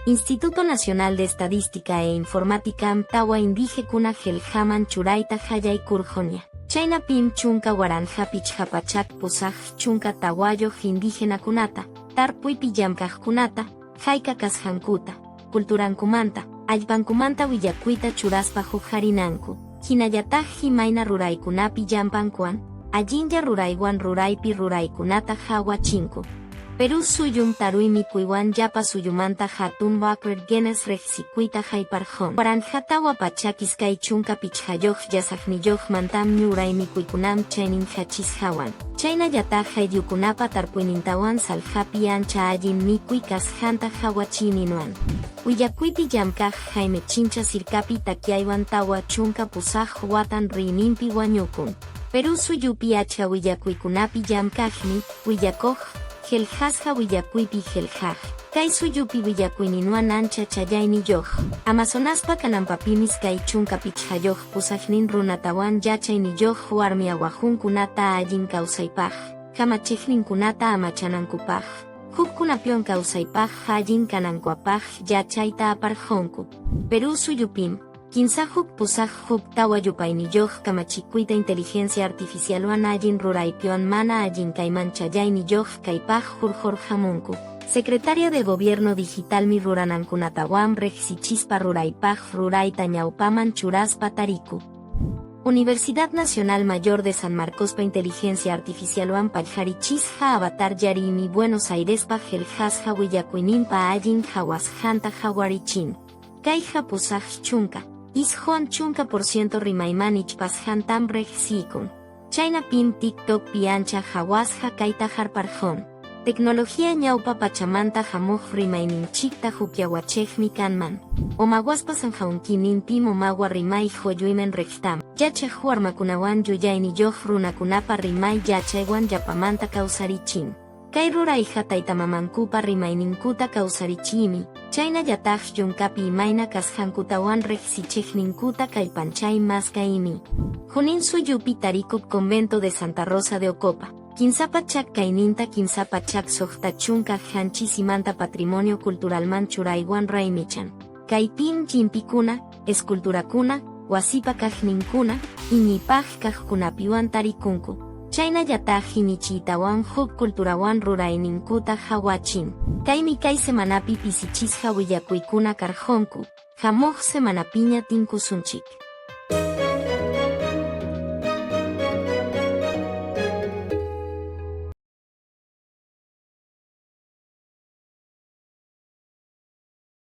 Instituto Nacional de Estadística e Informáticam tawa indígekuna qillqaman churayta qallaykurqunña. Chaynapim 1584 indígenakunata, tarpuypi llamkaqkunata, hayka kasqankuta, culturankumanta, allpankumanta willakuyta churaspa huqarinanku. Hinallataq imayna ruraykunapi llampankuwan, allinlla ruraywan ruraypi ruraykunata qawachinku. Perú suyum taruy mikuywan llapa suyumanta hatun Walker Guinness riqsikuyta hayparqun. 1425 llasaqniyuqmantam ñuray mikuykunam chaynin hachisqawan. Chaynallataq ayllukunapa tarpuynintawan saljapi ancha allin mikuy kasqanta qawachiyninwan. Willakuypi llamkaq Jaime Chincha sirkapi takyaywan 48 watan riyninpi wañukun. Perú suyupi achka willakuykunapi llamkaqmi, willakuq, qillqasqa willakuypi qillqaq. Kay suyupi willakuyninwan ancha chayayniyuq. Amazonaspa kananpapimis kay 58 runatawan yachayniyuq warmi awajunkunata allin kawsaypaq, kamachiqninkunata amachanankupaq, hukkunapiwan kawsaypaq allin kanankuapaq yachayta aparqunku. Perú suyupim, 3 1 8 4 yupayniyuq kamachikuyta inteligencia artificialwan allin ruraypiwan mana allin kayman chayayniyuq kaypaq hurqurqamunku. Secretaria de Gobierno Digitalmi ruranankunatawan riqsichispa ruraypaq rurayta ñawpaman churaspa tariku. Universidad Nacional Mayor de San Marcospa Inteligencia Artificialwan pallharichisqa avatar yariymi Buenos Airespa qillqasqa willakuyninpa allin qawasqanta qawarichin. Kayqa 80% rimayman ichpasqantam riqsikun. Chaynapim TikTokpi ancha qawasqa kayta harparqun. Tecnología ñawpa pachamanta hamuq rimayninchikta hukllawachiqmi kanman. Omaguaspa sanqawninpim omagua rimay quyuyman riqtam. Yachaq warmakunawan yuyayniyuq runakunapa rimay yachaywan llapamanta kawsarichin. Kay rurayqa taytamamankupa rimayninkuta kawsarichiymi, chaynallataq yunkapi imayna kasqankutawan riqsichiqninkuta kallpanchay maskaymi. Junín suyupi tarikuq Convento de Santa Rosa de Ocopa, 300 kayninta 367 patrimonio culturalman churaywan raymichan. Kaypim llimpikuna, esculturakuna, wasipa kaqninkuna, iñiypaq kaqkunapiwan tarikunku. Chaynallataq iñichiytawan huk culturawan rurayninkuta qawachin. Kaymi kay semanapi pisichisqa willakuykuna karqunku. Hamuq semanapiña tinkusunchik.